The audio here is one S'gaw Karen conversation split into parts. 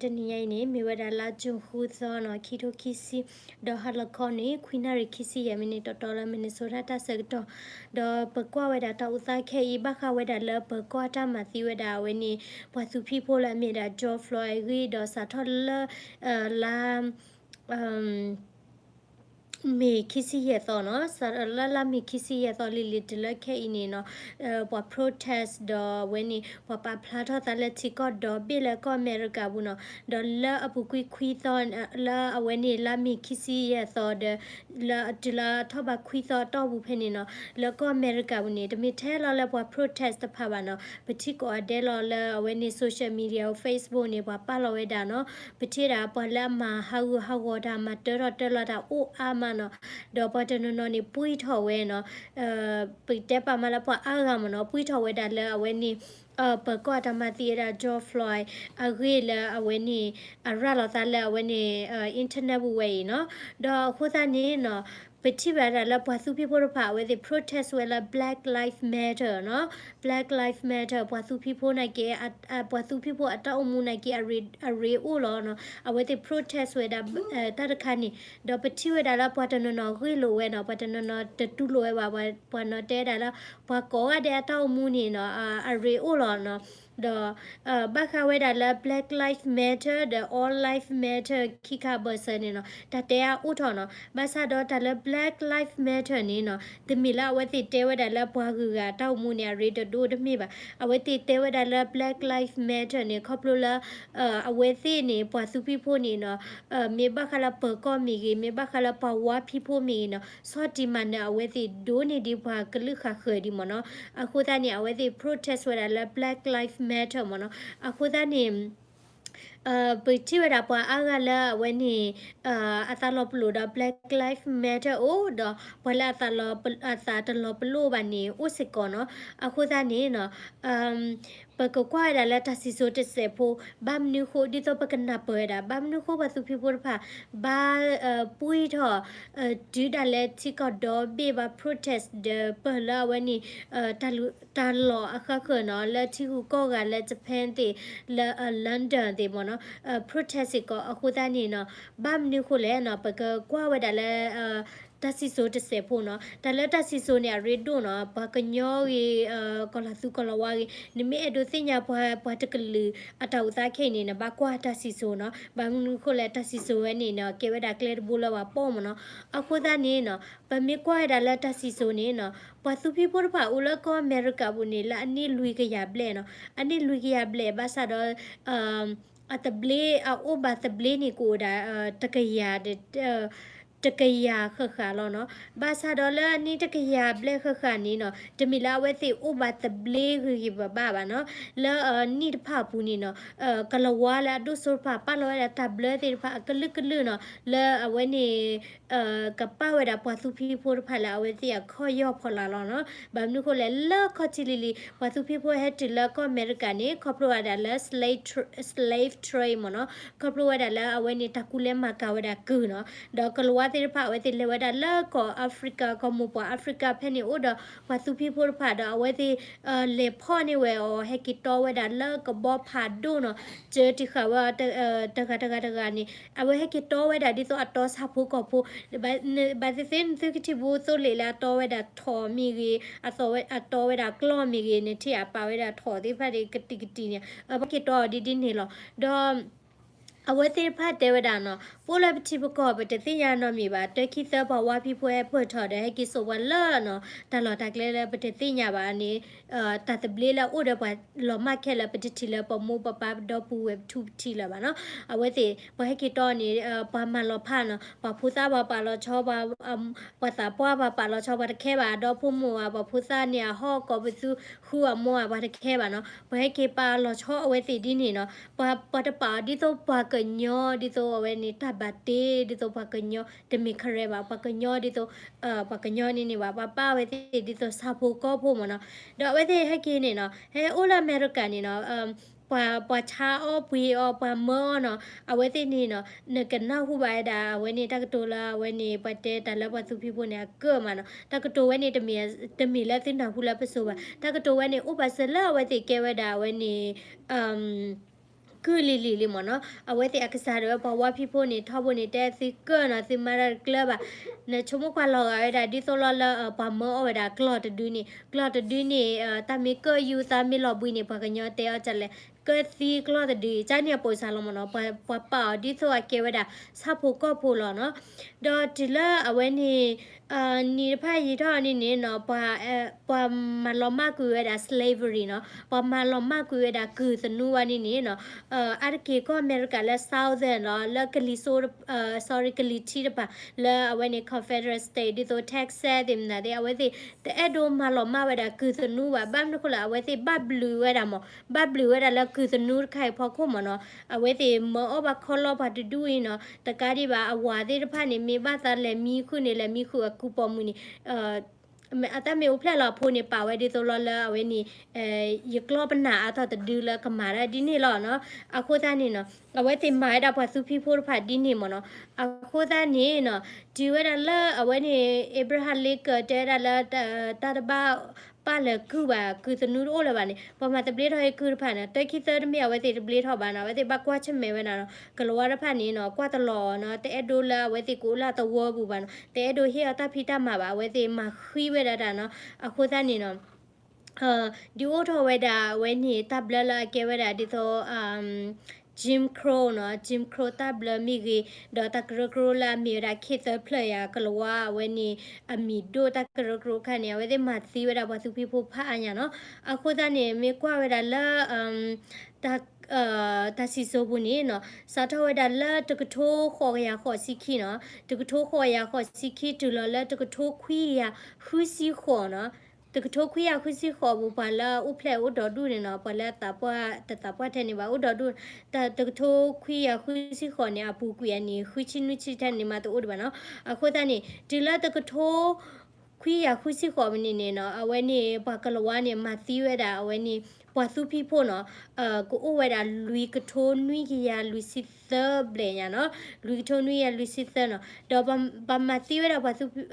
တနံၤညါအံၤန့ၣ် မ့ၢ်ဝဲဒၣ်လါ June ဃုသီနီၤ ခံထိခံဆံ, ဒီးဟါလီၤခီန့ၣ် ခွံနၣ်ရံၣ်ခံဆံယဲၢ်မံးနံး တီတီလၢ Minnesota တၢ်ဆၢကတီၢ်, ဒီးပကွၢ်ဝဲဒၣ်တၢ်အိၣ်သးခဲအံၤ ဘၣ်ဃးဝဲဒၣ်လၢပၢၤကီၢ်အတၢ်မၤသံဝဲဒၣ်အဝဲန့ၣ် ပှၤသူဖံးဖိလၢအမ့ၢ်ဒၣ် George Floyd အဂ့ၢ် ဒီးစးထီၣ်လၢ လါ မ့ၤခံဆံယဲၢ်သီနီၤ, စးလၢလါမ့ၤခံဆံယဲၢ်သီလံၤလံၤတုၤလၢခဲအံၤန့ၣ်နီၤ, ပှၤ protest ဒီးအဝဲန့ၣ် ပှၤပာ်ဖျါထီၣ်သးလၢထံကီၢ်ဒီဘ့ၣ်လၢကီၢ်အမဲရကၤပူၤနီၤ, ဒီးလၢအပူၤကွံာ်ခွံသီ လၢအဝဲန့ၣ်လါမ့ၤခံဆံယဲၢ်သီဒီး လၢတုၤလၢထီၣ်ဘးခွံသီအတီၢ်ပူၤဖဲန့ၣ်နီၤ, လၢကီၢ်အမဲရကၤပူၤန့ၣ် တမ့ၢ်ထဲလီၤလၢပှၤ protest တဖၣ်ဘၣ်နီၤ, ပထံၣ်ကိးဂၤဒဲးလီၤလၢအဝဲန့ၣ် social media Facebook န့ၣ် ပှၤပာ်လီၤဝဲဒၣ်နီၤ, ပထံၣ်ဝဲဒၣ်ပှၤလၢအမၤဟးဂူာ်ဟးဂီၤတၢ် မၤတၢထီၣ်တၢလီၤတၢ်အိၣ်အါမးနီၤ, ဒီးပှၤတနီၤနီၤန့ၣ် ပှံၢ်ထီၣ်ဝဲနီၤ, ပတဲပာ်မးလၢပှၤအါဂၤမ့ၢ်နီၤ, ပှံၢ်ထီၣ်ဝဲဒၣ်လၢအဝဲန့ၣ် ပၢၤကီၢ်အတၢ်မၤသံဝဲဒၣ် George Floyd အဂ့ၢ်လၢအဝဲန့ၣ် အရၤလီၤသးလၢအဝဲန့ၣ် internet ပူၤဝဲအံၤနီၤ, ဒီးအဃိသတးန့ၣ်နီၤ, ပထံၣ်ဝဲဒၣ်လၢပှၤသူဖံးဖိတဖၣ် အဝဲသ့ၣ် protest ဝဲလၢ Black Lives Matter နီၤ, Black Lives Matter ပှၤသူဖံးဖိနာ်က့ ပှၤသူဖံးဖိအတၢ်အိၣ်မူနာ်က့ အရ့အိၣ်လီၤနီၤ, အဝဲသ့ၣ် protest ဝဲဒၣ် တၢ်တခါန့ၣ်, ဒီးပထံၣ်ဝဲဒၣ်လၢပှၤတနီၤနီၤဂ့ၢ်လိာ်ဝဲနီၤ, ပှၤတနီၤနီၤတတူၢ်လိာ်ဝဲဘၣ်, ပှၤနီၤတဲဒၣ်လၢ ပှၤကိးဂၤဒဲးအတၢ်အိၣ်မူန့ၣ်နီၤ အရ့အိၣ်လီၤနီၤ, ဒီး ဘၣ်ဃးဝဲဒၣ်လၢ Black Lives Matter ဒီး All Lives Matter ခံခါဘၢၣ်စၢၤန့ၣ်နီၤ, တၢ်တဲအါအိၣ်ထီၣ်နီၤ, ဘၣ်ဆၣ်ဒီးတၢ်လၢ Black Lives Matter န့ၣ်နီၤ, တမ့ၢ်လၢအဝဲသ့ၣ်တဲဝဲဒၣ်လၢပှၤဂုၤဂၤအတၢ်အိၣ်မူန့ၣ် အရ့ဒိၣ်ဒိၣ်တမ့ၢ်ဘၣ်, အဝဲသ့ၣ်တဲဝဲဒၣ်လၢ Black Lives Matter န့ၣ် ခီဖျိလၢ အဝဲသ့ၣ်န့ၣ် ပှၤသူဖံးဖိန့ၣ်နီၤ, မ့ၢ်ဘၣ်ဃးလၢပၢၤကီၢ်မ့ၢ်ဂ့ၤ, မ့ၢ်ဘၣ်ဃးလၢပှၤဝါဖံးဖိမ့ၢ်ဂ့ၤနီၤ, ဆီၣ်တံၢ်မၤနၢၤအဝဲသ့ၣ်ဒိၣ်န့ၢ်ဒံးပှၤကလုာ်ဃာ်ဃၢၤဒံးမ့ၢ်နီၤ, အဃိသတးန့ၣ် အဝဲသ့ၣ် protest ဝဲဒၣ်လၢ Black Lives Matter မ့ၢ်နီၤ, အဃိသတးန့ၣ် ပထံၣ်ဝဲဒၣ်ပှၤအါဂၤလၢအဝဲန့ၣ် အသးလီၤပလိာ်ဒီး Black Lives Matter အိၣ်ဒီး ပှၤလၢအသးလီၤပ- အသးတလီၤပလိာ်ဘၣ်န့ၣ် အိၣ်စ့ၢ်ကီးနီၤ, အဃိသတးန့ၣ်နီၤ ပကကွၢ်ဝဲဒၣ်လၢတၢ်စံၣ်စိၤတစဲးဖိ, ဘၣ်မနုၤဃိ ဒ်သိးပကနၢ်ပၢၢ်ဝဲဒၣ် ဘၣ်မနုၤဃိပှၤသူဖံးဖိတဖၣ် ဘၣ် ပှံၢ်ထီၣ် တုၤဒၣ်လဲာ်ထံကီၢ်ဒီဘ့ၣ်ဘၣ် protest ဒီးပၢၢ်လၢအဝဲန့ၣ် တၢ်လီၢ်အဃၢဃၢၤနီၤ, လၢထံဂုၤကီၢ်ဂၤလၢ Japan သ့ၣ်, လၢ London သ့ၣ်မ့ၢ်နီၤ, protest စ့ၢ်ကီး အဃိသတးန့ၣ်နီၤ, ဘၣ်မနုၤဃိလဲၣ်နီၤ, ပကကွၢ်ဝဲဒၣ်လၢ တၢ်စံၣ်စိၤတစဲးဖိနီၤ, တၢ်လၢတၢ်စံၣ်စိၤန့ၣ် အရ့ဒိၣ်နီၤ, ပှၤကညီဂ့ၤ, ကီၢ်လီၤသူကီၢ်လီၤဝါဂ့ၤ, နမ့ၢ်အဲၣ်ဒိးသ့ၣ်ညါပှၤ ပှၤတကလုာ်အတၢ်အိၣ်သးခဲအံၤန့ၣ် နဘၣ်ကွၢ်တၢ်စံၣ်စိၤနီၤ, ဘၣ်မနုၤဃိလဲၣ် တၢ်စံၣ်စိၤဝဲန့ၣ်နီၤ ကဲဝဲဒၣ်ကျဲတဘိလၢပှၤပိာ်မ့ၢ်နီၤ, အဃိသတးန့ၣ်နီၤ, ပမ့ၢ်ကွၢ်ဝဲဒၣ်လၢတၢ်စံၣ်စိၤန့ၣ်နီၤ, ပှၤသူဖံးဖိတဖၣ်အိၣ်လၢကီၢ်အမဲရကၤပူၤန့ၣ် လၢအနံၣ်လွံၢ်ကယၤဘျဲၣ်နီၤ, အနံၣ်လွံၢ်ကယၤဘျဲၣ် ဘၣ်ဆၣ်ဒီး အသဘျ့ အအိၣ်ဘၣ်သဘျ့န့ၣ် ကအိၣ်ဒၣ် တကယၤ တကယၤဃၣ်ဃၣ်လီၤနီၤ, ဘၣ်ဆၣ်ဒီးလၢအနံၣ်တကယၤဘျဲၣ်ဃၣ်ဃၣ်န့ၣ်နီၤ, တမ့ၢ်လၢအဝဲသ့ၣ်အိၣ်ဘၣ်သဘျ့ဂ့ၤဂ့ၤဘၣ်ဘၣ်ဘၣ်နီၤ, လၢနံၣ်တဖၣ်အပူၤန့ၣ်နီၤ, ကလၤဝါလၢအဒိၣ်စိတဖၣ် ပာ်လီၤဝဲဒၣ်တၢ်ဘျၢသ့ၣ်တဖၣ်အကလုာ်ကလုာ်နီၤ, လၢအဝဲန့ၣ် ကပာ်ဝဲဒၣ်ပှၤသူဖံးဖိတဖၣ်လၢအဝဲသ့ၣ်အခီၣ်ယီၢ်ဖီလာ်လီၤနီၤ, ဘၣ်မနုၤဃိလဲၣ် လၢခီၣ်ထံးလံၤလံၤ ပှၤသူဖံးဖိဟဲတုၤလၢကီၢ်အမဲရကၤန့ၣ် ခီဖျိဝဲဒၣ်လၢ slave tr- slave trade မ့ၢ်နီၤ, ခီဖျိဝဲဒၣ်လၢအဝဲန့ၣ် တၢ်ကူလဲမၤကၤဝဲဒၣ်ကုၢ်နီၤ, ဒီးကလၤဝါသ့ၣ်တဖၣ် အဝဲသ့ၣ်လဲၤဝဲဒၣ်လၢကီၢ်အဖရံကၤ ကီၢ်မိၢ်ပှၢ်အဖရံကၤဖဲန့ၣ်အိၣ်ဒီး ပှၤသူဖံးဖိတဖၣ်ဒီး အဝဲသ့ၣ် လဲၤဖီၣ်န့ၢ်ဝဲအီၤ ဟဲက့ၤတီဝဲဒၣ်လၢကဘီဖးဒိၣ်နီၤ, စၢတံၢ်ဃာ်ဝဲအီၤ တဂၤတဂၤတဂၤန့ၣ် အဝဲဟဲက့ၤတီဝဲဒၣ်ဒ်သိးအတီဆၣ်ဖိကီၢ်ဖိ, ဘၣ်သ့ၣ်သ့ၣ်နသုကထံၣ်ဘၣ်သိလ့ၣ်လၢအတီဝဲဒၣ်ထိးမ့ၢ်ဂ့ၤ, အတီဝဲဒၣ်ကျီၢ်မ့ၢ်ဂ့ၤန့ၣ် ထံၣ်အပာ်ဝဲဒၣ်ထိးသ့ၣ်တဖၣ်ဒ်ကတံာ်ကတံာ်န့ၣ် ပှၤဟဲက့ၤတီအီၤဒ်ဒ်န့ၣ်လီၤ, ဒီး အဝဲသ့ၣ်တဖၣ်တဲဝဲဒၣ်နီၤ, ပအိၣ်လၢပထံပကီၢ် ပတသ့ၣ်ညါနီတမံၤဘၣ်, တခံသၢပှၤဝါဖံးဖိဟဲပၢၢ်ထီၣ်ဒီး ဟဲက့ၤစိာ်ပှၤလၢနီၤ တၢ်လီၢ်တၢ်ကျဲလၢပတသ့ၣ်ညါဘၣ်န့ၣ်, တၢ်သဘျ့လၢအအိၣ်ဒီးပှၤလီၤမၢ်ခဲလၢာ် ပတထံၣ်လၢပမိၢ်ပပၢ်ဒီပုၢ်ဝဲၢ်ပထူပထံၣ်လၢၤဘၣ်နီၤ, အဝဲသ့ၣ် ပှၤဟဲက့ၤတီန့ၣ် ပှၤမၤလီၤဖးနီၤ, ပှၤဖိသၣ်ပှၤပာ်လီၤဆီ ပှၤသးပှၢ်ပှၤပာ်လီၤဆီ ပှၤတခဲဘၣ်, ဒီဖိမိၢ်ဧါ ပှၤဖိသၣ်န့ၣ်အဟီၣ်ကိးပသူဃုအမိၢ်ဧါ ပှၤတခဲဘၣ်နီၤ, ပှၤဟဲက့ၤပာ်လီၤဆီအဝဲသ့ၣ်ဒ်န့ၣ်နီၤ, ပှၤတပာ်အီၤဒ်သိးပှၤကညီ ဒ်သိးအဝဲန့ၣ် တၢ်ဘၣ်တ့ ဒ်သိးပှၤကညီ တမ့ၢ်ခရဲဘၣ်, ပှၤကညီဒ်သိး ပှၤကညီန့ၣ်န့ၣ်ဘၣ်, ပှၤပာ်အဝဲသ့ၣ်ဒ်သိးဆၣ်ဖိကီၢ်ဖိမ့ၢ်နီၤ, ဒီးအဝဲသ့ၣ်ဟဲက့ၤန့ၣ်နီၤ, ဟဲအိၣ်လၢအမဲရကၤန့ၣ်နီၤ ပှၤ ပှၤဆါအီၣ်ပှ့ၤအီၣ် ပှၤမၢအီၣ်နီၤ, အဝဲသ့ၣ်န့ၣ်နီၤ နကနၢ်ဟူဘၣ်ဝဲဒၣ် အဝဲန့ၣ် တၢ်ကတိၤလၢအဝဲန့ၣ် ပှၤတဲတၢ်လၢပှၤသူဖံးဖိန့ၣ် အကၢၣ်မးနီၤ, တၢ်ကတိၤဝဲန့ၣ် တမ့ၢ်လၢသုနၢ်ဟူလၢပစိၤဘၣ်, တၢ်ကတိၤဝဲန့ၣ် အိၣ်ဘၣ်စၢၤလၢအဝဲသ့ၣ်ကဲဝဲဒၣ် အဝဲန့ၣ် ကုၢ်လံၤလံၤလံမ့ၢ်နီၤ. အဝဲသ့ၣ်အကစၢ်ဒၣ်ဝဲပှၤဝါဖံးဖိန့ၣ် ထီဘိန့ၣ် တဲသုကၢၢ်နီၤ သုမၤတၢ်တကျၢၤဘၣ်, နဆိကမိၣ်ကွၢ်လီၤဂာ်ဝဲဒၣ် ဒ်သိးလီၤလၢ ပှၤမၢအီၣ်ဝဲဒၣ်ကျီၢ်တဒုန့ၣ်, ကျီၢ်တဒုန့ၣ် တၢ်မ့ၢ်ကၢၢ်ယူၢ်သးမ့ၢ်လီၤဘှံးန့ၣ် ပှၤကညီတဲအီၤဒ်လဲၣ်, ကၢၢ်သံကျီၢ်တဒု, ကန့ၣ်အပိစါလီၤမ့ၢ်နီၤ. ပှၤပာ်အီၤဒ်သိးအကဲဝဲဒၣ် ဆၣ်ဖိကီၢ်ဖိလီၤနီၤ. ဒီးတုၤလၢအဝဲန့ၣ် နံၤတဖၣ်ယံာ်ထီၣ်န့ၣ်န့ၣ်နီၤ, ပှၤမၤလီၤမၢ်ကွံာ်ဝဲဒၣ် slavery နီၤ, ပှၤမၤလီၤမၢ်ကွံာ်ဝဲဒၣ်ကုၢ်သနူဝဲန့ၣ်န့ၣ်နီၤ, အါတက့ၢ်ကီၢ်အမဲရကၤလၢ Southern လီၤ, လၢကလံၤစိး, sorry ကလံၤထံးတပၤ လၢအဝဲန့ၣ် Confederate State ဒ်သိး Texas သ့ၣ်မနုၤသ့ၣ် အဝဲသ့ၣ် တအဲၣ်ဒိးမၤလီၤမၢ်ဝဲဒၣ်ကုၢ်သနူဘၣ်. ဘၣ်မနုၤအဃိလဲၣ်, အဝဲသ့ၣ်ဘၣ်ဘျုးဝဲဒၣ်မ့ၢ်, ဘၣ်ဘျုးဝဲဒၣ်လၢကုၢ်သနူတခါအံၤဖီခိၣ်မ့ၢ်နီၤ. အဝဲသ့ၣ်မၢအီၣ်ဘၣ်ခီလီၤပှၤတဒူအံၤနီၤ, တကးဒံးဘၣ် အဝၤသ့ၣ်တဖၣ်န့ၣ် မ့ၢ်ဘၣ်သးလဲၤမံဃုာ်န့ၣ် လဲၤမံဃုာ်အကူးပိာ်မုၣ်န့ၣ် အတၢ်မ့ၢ်အိၣ်ဖျဲၣ်လီၤအဖိန့ၣ် ပာ်ဝဲဒ်သိးလီၤလၢအဝဲန့ၣ် ယကျီၢ်ပနၢ်အါထီၣ်တဒုလၢကမၤတၢ်ဒ်န့ၣ်လီၤနီၤ. အဃိသတးန့ၣ်နီၤ, အဝဲသ့ၣ်မၤဝဲဒၣ်ပှၤသူဖံးဖိတဖၣ်ဒ်န့ၣ်မ့ၢ်နီၤ. အဃိသတးန့ၣ်နီၤ, တုၤဝဲဒၣ်လၢအဝဲန့ၣ် Abraham Lincoln တဲဝဲဒၣ်လၢ တၢ်တဘၣ်ပာ်လၢၤကုၢ်ဘၣ်, ကုၢ်သနူတအိၣ်လၢၤဘၣ်န့ၣ် ပှၤမၤသဘျ့ထီၣ်ဟ့ၣ်ကုၢ်တဖၣ်န့ၣ် တၢ်ခံသၢတမ့ၢ်အဝဲသ့ၣ်တဘျ့ထီၣ်ဘၣ်နီၤ. အဝဲသ့ၣ်ဘၣ်ကွၢ်ဆၢၣ်မဲာ်ဝဲဒၣ်နီၤ, ကလၤဝါတဖၣ်န့ၣ်နီၤ ကွၢ်တလီၤအီၤနီၤ, တအဲၣ်ဒိးလၢအဝဲသ့ၣ်ကအိၣ်လၢအသဝီပူၤဘၣ်နီၤ, တအဲၣ်ဒိးဟ့ၣ်အီၤတၢ်ဖံးတၢ်မၤဘၣ်, အဝဲသ့ၣ်မၤဃံဝဲဒၣ်တၢ်နီၤ. အဃိသတးန့ၣ်နီၤ ဒုးအိၣ်ထီၣ်ဝဲဒၣ်အဝဲန့ၣ် တၢ်ဘျၢလၢအကဲဝဲဒၣ်ဒ်သိး Jim Crow နီၤ, Jim Crow တၢ်ဘျၢမ့ၢ်ဂ့ၤ, ဒီးတၢ်ကရၢကရိလၢအမ့ၢ်ဝဲဒၣ် ခ့ၣ်သၢဖျၢၣ်ယၤ ကလၤဝါအဝဲန့ၣ် အမံၤဒိၣ်တၢ်ကရၢကရိခါန့ၣ် အဝဲသ့ၣ်မၤသံဝဲဒၣ်ပှၤသူဖံးဖိဖးအါညါနီၤ. အဃိသတးန့ၣ် မ့ၢ်ကွၢ်ဝဲဒၣ်လၢ တၢ်စံၣ်စိၤပူၤန့ၣ်နီၤ, စးထီၣ်ဝဲဒၣ်လၢတကထိဃိးကယၤဃိးဆံခံနီၤ, တကထိဃိးကယၤဃိးဆံခံ တုၤလီၤလၢတကထိခွံကယၤဃုဆံဃိးနီၤ. တကထိခွံကယၤဃုဆံဃိးပူၤ ပှၤလၢအအိၣ်ဖျဲၣ်အိၣ်ဒီဒူၣ်န့ၣ်နီၤ, ပှၤလၢအသးပှၢ်တသးပှၢ်ထဲန့ၣ်ဘၣ် အိၣ်ဒီဒူၣ်, တကထိခွံကယၤဃုဆံဃိးန့ၣ် အပူၤကွံာ်အနံၣ် ဃုဆံနွံဆံထဲန့ၣ်မးတအိၣ်ဒံးဘၣ်နီၤ. အဃိသတးန့ၣ် တုၤလၢတကထိခွံကယၤဃုဆံဃိးပူၤန့ၣ်န့ၣ်နီၤ, အဝဲန့ၣ် ပှၤကလၤဝါန့ၣ် မၤသံဝဲဒၣ်အဝဲန့ၣ် ပှၤသူဖံးဖိနီၤ, ကအိၣ်ဝဲဒၣ်လွံၢ်ကထိနွံကယၤလွံၢ်ဆံသၢဘျဲၣ်ညါနီၤ, လွံၢ်ကထိနွံကယၤလွံၢ်ဆံသၢနီၤ. ဒီးပှၤမၤသံဝဲဒၣ်ပှၤသူဖံး,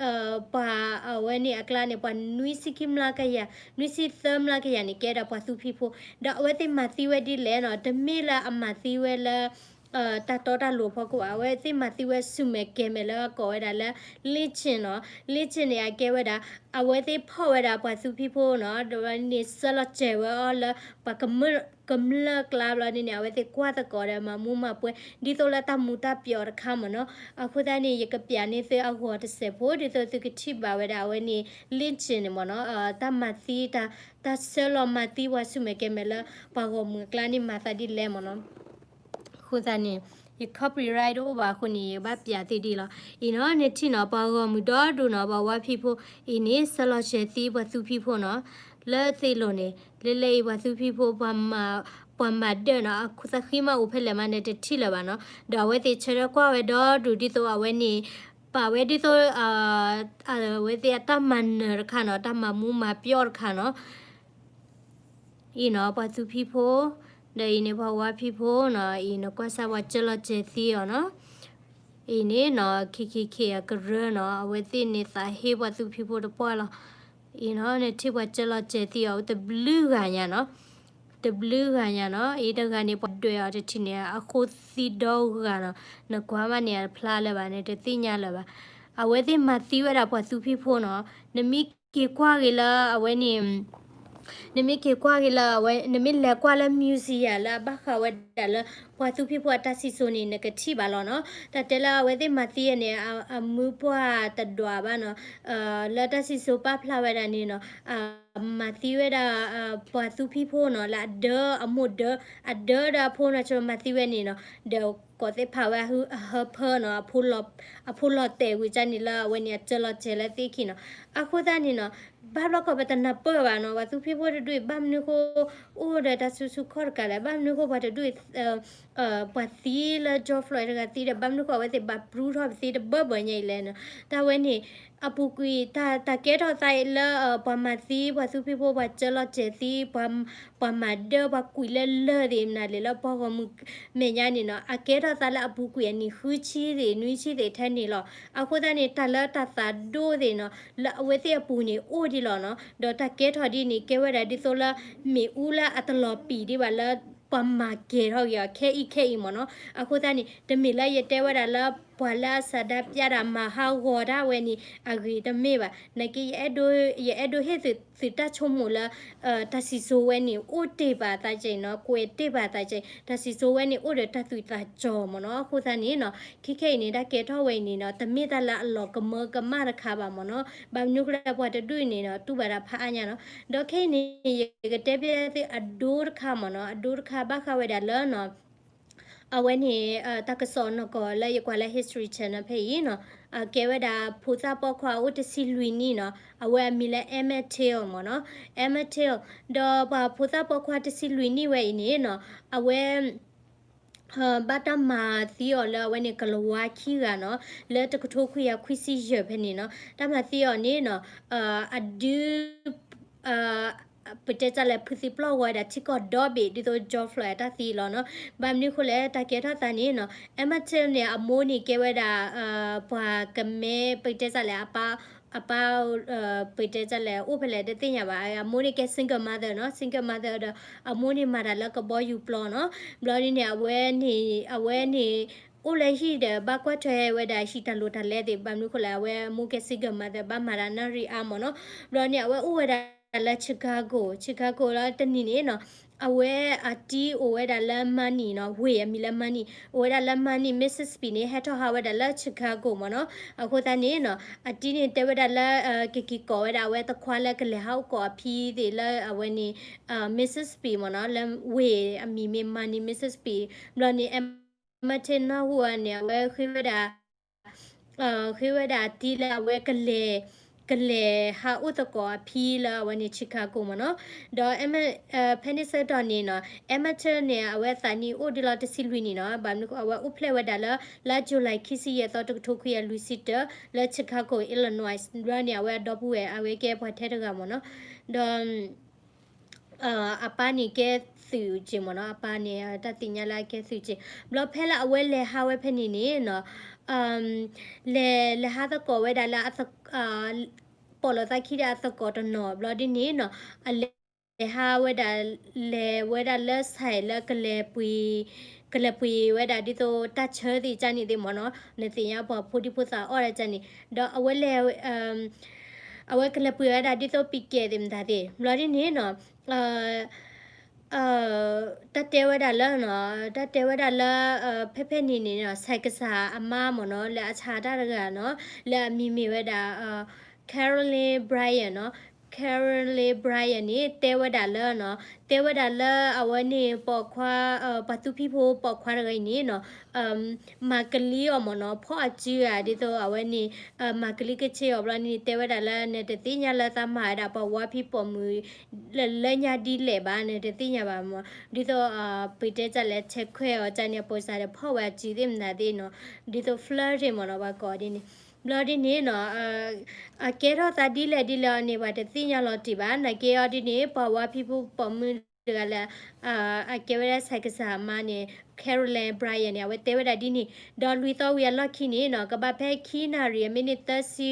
ပှၤအဝဲန့ၣ်အကျါန့ၣ် ပှၤနွံဆံခံမျးကယၤ, နွံဆံသၢမျးကယၤန့ၣ် ကဲဒၣ်ပှၤသူဖံးဖိ, ဒီးအဝဲသ့ၣ်မၤသံဝဲဒ်လဲၣ်နီၤ, တမ့ၢ်လၢအမၤသံဝဲလၢ တၢ်တီတၢ်လိၤအဖီခိၣ်ဘၣ်, အဝဲသ့ၣ်မၤသံဝဲဆူၣ်မဲာ်ကဲၤမဲာ်လၢကိးဝဲဒၣ်လၢ lynching နီၤ, lynching န့ၣ် အကဲဝဲဒၣ် အဝဲသ့ၣ်ဖီၣ်ဝဲဒၣ်ပှၤသူဖံးဖိနီၤ, ဒီးဝဲန့ၣ်ဆှၢလီၤစၢၤဝဲအီၤလၢ ပှၤကမျၢၢ်ကျါဘျီန့ၣ်န့ၣ် အဝဲသ့ၣ်ကွၢ်သကိးဒီးမၤမူမၤပွဲ ဒ်သိးလၢတၢ်မူၤတၢ်ပျီၤတခါမ့ၢ်နီၤ. အဃိသတးန့ၣ် ယကပျးန့ၢ်သုအဂီၤတစဲးဖိ ဒ်သိးသုကထံၣ်ဘၣ်ဝဲဒၣ်အဝဲန့ၣ် lynching န့ၣ်မ့ၢ်နီၤ, တၢ်မၤသံ တၢ်ဆှၢလီၤမၤသံပှၤဆူၣ်မဲာ်ကဲၤမဲာ်လၢ ပှၤဂီၢ်မုၢ်အကျါန့ၣ်မၤသးဒ်လဲၣ်မ့ၢ်နီၤ. အဃိသတးန့ၣ် ယ copyright တအိၣ်ဘၣ်အဃိန့ၣ် ယဘၣ်ပျးသုဒ်လီၤ. အံၤနီၤ နထံၣ်နီၤ ပှၤဂီၢ်မုၢ်ဒီဒူၣ်နီၤ ပှၤဝါဖံးဖိ အံၤန့ၣ် ဆှၢလီၤစၢၤသံပှၤသူဖံးဖိနီၤ, လၢသ့ၣ်လိၤန့ၣ် လၢလၢအံၤပှၤသူဖံးဖိ ပှၤမၤဒၢၣ်နီၤ, အသးဃံမးအိၣ်ဖဲလဲၣ်မးန့ၣ် တထံၣ်လၢၤဘၣ်နီၤ. ဒီးအဝဲသ့ၣ်ဆၢထၢၣ်ကွၢ်ဝဲဒီဒူၣ်ဒ်သိးအဝဲန့ၣ် ပာ်ဝဲဒ်သိး အဝဲသ့ၣ်အတၢ်မၤနၢၤတခါနီၤ, တၢ်မၤမူမၤပျီၣ်တခါနီၤ. အံၤနီၤ ပှၤသူဖံးဖိ, ဒီးအံၤန့ၣ် ပှၤဝါဖံးဖိနီၤ, အံၤနကွၢ်စၢ်ပှၤစၢလီၤစဲၤသံအီၤနီၤ. အံၤန့ၣ်နီၤ ခ့ခ့ခ့အကရၢနီၤ, အဝဲသ့ၣ်န့ၣ်သးဟ့ပှၤသူဖံးဖိတပှၢ်လီၤ. အံၤနီၤ နထံၣ်ပှၤစၢလီၤစဲၤသံအီၤ တဘျုးဂၤညါနီၤ, တဘျုးဂၤညါနီၤ. အံၤတဂၤန့ၣ် ပှၤဒွဲၣ်အီၤတထံၣ်န့ၣ် အဃိသံဒီဂၤနီၤ, နကွၢ်မးန့ၣ် အတဖျါလၢၤဘၣ်န့ၣ် တသ့ၣ်ညါလၢၤဘၣ်. အဝဲသ့ၣ်မၤသံဝဲဒၣ်ပှၤသူဖံးဖိနီၤ, နမ့ၢ်က့ၤကွၢ်က့ၤလၢအဝဲန့ၣ် နမ့ၢ်က့ၤကွၢ်က့ၤလၢအဝဲ နမ့ၢ်လဲၤကွၢ်လၢ museum လၢအဘၣ်ဃးဝဲဒၣ်လၢ ပှၤသူဖံးဖိအတၢ်စံၣ်စိၤန့ၣ် နကထံၣ်ဘၣ်လီၤနီၤ. တၢ်တဲလၢအဝဲသ့ၣ်မၤသံန့ၣ် အမူပှၢ်တဒွးဘၣ်နီၤ, လၢတၢ်စံၣ်စိၤပာ်ဖျါဝဲဒၣ်န့ၣ်နီၤ, မၤသံဝဲဒၣ် ပှၤသူဖံးဖိနီၤ လၢအဒၢအမိၢ်ဒၢ အဒၢဒီးအဖိနီၤ ဆိမၤသံဝဲန့ၣ်နီၤ, ဒီးကိးသ့ၣ်ဖးဝဲအဟၢဖၢနီၤ, အဖိလီၤတဲာ်ဝံၤကန့ၣ်လၢအဝဲန့ၣ် အစၢလီၤစဲၤလၢသ့ၣ်ခံနီၤ. အဃိသတးန့ၣ်နီၤ ဘၣ်ဘျီကီးပတနၢ်ပၢၢ်ဘၣ်နီၤ, ပှၤသူဖံးဖိတဒူၣ်အံၤ ဘၣ်မနုၤဃိ အိၣ်ဒီးတၢ်ဆူၣ်ဆူၣ်ခီၣ်တကးလဲၣ်, ဘၣ်မနုၤဃိပှၤတဒူၣ်အံၤ ပှၤသံလၢ George Floyd တဂၤသံဒီး ဘၣ်မနုၤဃိအဝဲသ့ၣ်ဘၣ်ပြုၢ်ထီၣ်ပသံတဘၢဘၢညါအံၤလဲၣ်နီၤ. တၢ်ဝဲန့ၣ် အပူၤကွံာ် တၢ်ကဲထီၣ်သးလၢ ပှၤမၤသံ ပှၤသူဖံးဖိ ပှၤစၢလီၤစဲၤသံ ပှၤမၤဒၢ ပှၤကွံာ်လၢလၢၢ်သ့ၣ်မနုၤလဲၣ် လၢပှၤဂီၢ်မုၢ်မဲာ်ညါန့ၣ်နီၤ, အကဲထီၣ်သးလၢအပူၤကွံာ်အနံၣ်ဃုဆံသ့ၣ် နွံဆံသ့ၣ်ထဲန့ၣ်လီၤ. အဃိသတးန့ၣ် တၢ်လၢတၢ်သးဒိၣ်သ့ၣ်နီၤ လၢအဝဲသ့ၣ်အပူၤန့ၣ် အိၣ်ဒံးလီၤနီၤ. ဒီးတၢ်ကဲထီၣ်ဒ်န့ၣ် ကဲဝဲဒၣ်ဒ်သိးလၢ မ့ၣ်အူလၢအတလီၤပံာ်ဒံးဘၣ်လၢ ပှၤမၤကဲၤထီၣ်က့ၤအီၤ ခဲအံၤခဲအံၤမ့ၢ်နီၤ. အဃိသတးန့ၣ် တမ့ၢ်လၢယတဲဝဲဒၣ်လၢ ပှၤလၢအဆန္ဒပြတၢ်မၤဟးဂီၤတၢ်ဝဲန့ၣ် အဂ့ၤတမ့ၢ်ဘၣ်. နာ်က့ ယအဲၣ်ဒိး ယအဲၣ်ဒိးဟ့ၣ်သု သုတၢ်ဆိကမိၣ်လၢ တၢ်စံၣ်စိၤဝဲန့ၣ် အိၣ်တ့ၢ်ဘၣ်သးကဲနီၤ, ကွဲးတ့ၢ်ဘၣ်သးကဲ, တၢ်စံၣ်စိၤဝဲန့ၣ် အိၣ်ဒီးတၢ်သူၣ်သးကၠီမ့ၢ်နီၤ. အဃိသတးန့ၣ်နီၤ ခဲခဲအံၤန့ၣ် တၢ်ကဲထီၣ်ဝဲအံၤန့ၣ်နီၤ တမ့ၢ်တၢ်လၢအလီၤကမၢကမၣ်တခါဘၣ်မ့ၢ်နီၤ. ဘၣ်မနုၤဃိလဲၣ် ပှၤတဒူၣ်အံၤန့ၣ်နီၤ တူၢ်ဘၣ်တၢ်ဖးအါညါနီၤ. ဒီးခဲအံၤန့ၣ် ယကတဲဘၣ်သုအဒိတခါမ့ၢ်နီၤ, အဒိတခါဘၣ်ဃးဝဲဒၣ်လၢနီၤ အဝဲန့ၣ် တၢ်ကစီၣ်နီၢ်ကီၢ်လၢယကွၢ်လၢ History Channel ဖဲအံၤနီၤ, ကဲဝဲဒၣ်ဖိသၣ်ပိာ်ခွါအိၣ်တဆံလွံၢ်နံၣ်နီၤ, အဝဲအမံၤလၢ Emmett Till မ့ၢ်နီၤ, Emmett Till. ဒီးပှၤဖိသၣ်ပိာ်ခွါတဆံလွံၢ်နံၣ်ဝဲအံၤန့ၣ်နီၤ အဝဲ ဘၣ်တၢ်မၤသံအီၤလၢအဝဲန့ၣ် ကလၤဝါခံဂၤနီၤ, လၢတကထိခွံကယၤခွံဆံယဲၢ်ဖဲန့ၣ်နီၤ, တၢ်မၤသံအီၤန့ၣ်နီၤ အဒု ပတဲတၢ်လဲၣ် ဖုသံပျီၢ်ဝဲဒၣ်ထံကီၢ်ဒီဘ့ၣ် ဒ်သိး George Floyd အတၢ်သံလီၤနီၤ. ဘၣ်မနုၤအဃိလဲၣ် တၢ်ကဲထီၣ်သးန့ၣ်နီၤ Emmett Till န့ၣ် အမိၢ်န့ၣ်ကဲဝဲဒၣ် ပှၤကမဲ ပတဲတၢ်လဲၣ် အပၢ် အပၢ် ပတဲတၢ်လဲၣ် အိၣ်ဖဲလဲၣ်တသ့ၣ်ညါဘၣ်. အမိၢ်န့ၣ်ကဲ single mother နီၤ, single mother ဒီး အမိၢ်န့ၣ်မၤတၢ်လၢကဘီယူၤပျီနီၤ. ဘျီဒ်န့ၣ် အဝဲန့ၣ် အဝဲန့ၣ် အိၣ်လၢဟံၣ်ဒီး ဘၣ်ကွၢ်ထွဲဝဲဒၣ်ဟံၣ်တၢ်လိၣ်တၢ်လဲသ့ၣ်, ဘၣ်မနုၤအဃိလဲၣ် အဝဲအမိၢ်ကဲ single mother ဘၣ်မၤတၢ်နၣ်ရံၣ်အါမ့ၢ်နီၤ. ဘျီန့ၣ် အဝဲအိၣ်ဝဲဒၣ်လၢ Chicago, Chicago လၢတနံၤန့ၣ်နီၤ အဝဲအတံၤအိၣ်ဝဲဒၣ်လၢ Maine နီၤ, ဝ့ၢ်အမံၤလၢ Maine, အိၣ်ဝဲဒၣ်လၢ Maine, Mississippi န့ၣ် ဟဲထီၣ်ဟးဝဲဒၣ်လၢ Chicago မ့ၢ်နီၤ. အဃိသတးန့ၣ်နီၤ အတံၤန့ၣ်တဲဝဲဒၣ်လၢ ကက့ၤကိးဝဲဒၣ်အဝဲသခွါလၢကလဲၤဟးအိၣ်ကိးအဖံသ့ၣ်လၢအဝဲန့ၣ် Mississippi မ့ၢ်နီၤ, လၢဝ့ၢ်အမံၤမ့ၢ် Maine, Mississippi. ဘျီန့ၣ် Emmett Till နၢ်ဟူအီၤန့ၣ် အဝဲဃ့ဝဲဒၣ် ဃ့ဝဲဒၣ်အတံၤလၢအဝဲ ကလဲၤဟးအိၣ်သကိးအဖံလၢအဝဲန့ၣ် Chicago မ့ၢ်နီၤ. ဒီး ဖဲန့ၣ်ဆၢကတီၢ်န့ၣ်နီၤ Emmett Till န့ၣ် အဝဲအသးနံၣ်အိၣ်ဒံးလီၤတဆံလွံၢ်နံၣ်နီၤ. ဘၣ်မနုၤအဃိ အဝဲအိၣ်ဖျဲၣ်ဝဲဒၣ်လၢ လါ July ခံဆံယဲၢ်သီ တကထိခွံကယၤလွံၢ်ဆံတၢ လၢ Chicago Illinois ဘျီန့ၣ် အဝဲအဒီပုၢ်ဝဲၢ် အဝဲကဲပှၤထဲတဂၤမ့ၢ်နီၤ. ဒီး အပၢ်န့ၣ်ကဲသုးက့ၤမ့ၢ်နီၤ, အပၢ်န့ၣ် တၢ်သ့ၣ်ညါလၢအကဲသုးက့ၤ. ဘျီဖဲလၢအဝဲလဲၤဟးဝဲဖဲန့ၣ်န့ၣ်နီၤ လဲၤ လဲၤဟးသကိးဝဲဒၣ်လၢ ပိာ်လိာ်သးခံဒီးအသကိးတနီၤ ဘျီဒ်န့ၣ်နီၤ အလဲၤဟးဝဲဒၣ် လဲၤဝဲဒၣ်လၢစဲးလၢ ကလဲၤပှ့ၤဝဲဒၣ်ဒ်သိးတၢ်ဆၢသ့ၣ်ကန့ၣ်သ့ၣ်မ့ၢ်နီၤ, နသ့ၣ်ညါပှၤဖိဒံဖိသၣ်အီၣ်ဒၣ်ကန့ၣ်, ဒီးအဝဲလဲၤ အဝဲကလဲၤပှ့ၤဝဲဒၣ်ဒ်သိးပံၤကဲသ့ၣ်မတၤသ့ၣ် ဘျီဒ်န့ၣ်နီၤ တၢ်တဲဝဲဒၣ်လၢ တၢ်တဲဝဲဒၣ်လၢ ဖဲဖဲန့ၣ်န့ၣ်နီၤ ဆဲးကစၢ်အမါမ့ၢ်နီၤ လၢအဆါတၢ်တဂၤနီၤ လၢအမံၤမ့ၢ်ဝဲဒၣ် Carolyn Bryant နီၤ, Carolyn Bryant န့ၣ် တဲဝဲဒၣ်လၢနီၤ တဲဝဲဒၣ်လၢအဝဲန့ၣ် ပိာ်ခွါ ပှၤသူဖံဖိပိာ်ခွါတဂၤအံၤန့ၣ်နီၤ မၤကလံအီၤမ့ၢ်နီၤ ဖီၣ်အစုဧါ ဒ်သိးအဝဲန့ၣ် မၤကလံကဆ့အီၤ ဘျီန့ၣ် တဲဝဲဒၣ်လၢ နတသ့ၣ်ညါလၢသးမၤဝဲဒၣ်ပှၤဝါဖံပိာ်မုၣ် လၢညါဒ်လဲၣ်ဘၣ် နတသ့ၣ်ညါဘၣ်မ့ၢ် ဒ်သိး ပတဲတၢ်လဲၣ် ဆဲးခွဲးအီၤကန့ၣ် အပိစါဒီးဖီၣ်ဝဲအစုသ့ၣ်မတၤသ့ၣ်နီၤ ဒ်သိး flirt မ့ၢ်နီၤ ပှၤကိးဒ်န့ၣ် ဘျီဒ်န့ၣ်နီၤ အကဲထီၣ်သးဒ်လဲၣ်ဒ်လဲၣ်အီၤန့ၣ် ပှၤတသ့ၣ်ညါလီၤတံၢ်ဘၣ် နာ်က့အီၤဒ်န့ၣ် ပှၤဝါဖံဖိပိာ်မုၣ်တဂၤလၢ အကဲဝဲဒၣ်ဆဲးကစၢ်အမါန့ၣ် Carolyn Bryant န့ၣ် အဝဲတဲဝဲဒၣ်ဒ်န့ၣ် ဒီးလွံၢ်သီဝံၤအလီၢ်ခံန့ၣ်နီၤ ကဘၣ်ဖဲခံနၣ်ရံၣ်အမံးနံးသၢဆံ